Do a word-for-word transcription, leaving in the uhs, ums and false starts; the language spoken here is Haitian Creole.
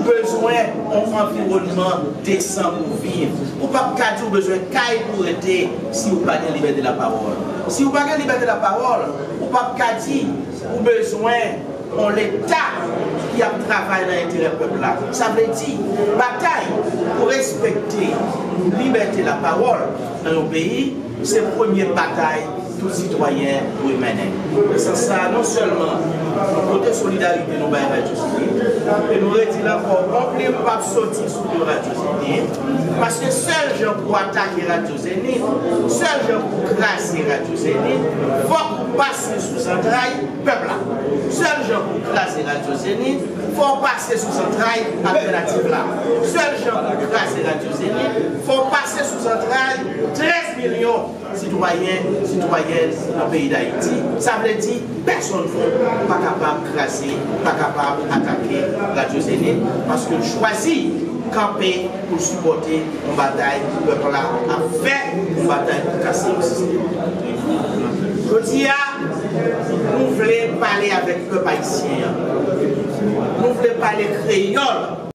Bezwen yon anviwònman desan pou viv. Ou p ap ka di w bezwen kay pou rete si w pa gen libète lapawòl. Si w pa gen libète lapawòl, ou p ap ka di ou bezwen yon Leta ki ap travay nan enterè pèp la. Sa vle di, batay pou respekte libète lapawòl nan yon peyi, se premye batay tout sitwayen dwe mennen. Nan sans sa a, non sèlman nou pote solidarite nou bay Radyo Zenith, men nou redi l ankò, yon plim p ap soti sou do Radyo Zenith, paske sèl jan pou atake Radyo Zenith, sèl jan pou kraze Radyo Zenith, fòk ou pase sou zantray pèp la. Sèl jan pou kraze Radyo Zenith, fò w pase sou zantray altènativ la. Sèl jan pou kraze Radyo Zenith, fò w pase sou zantray trèz milyon sitwayen, sitwayèn nan peyi Dayiti. Sa vle di, pèsonn pa kapab kraze, pa kapab atake Radyo Zenith, paske l chwazi kanpe pou l sipòte yon batay pèp la ap fè, yon batay pou kase yon sistèm. Jodi a, nou vle pale avèk pèp ayisyen an. Nou vle pale kreyòl.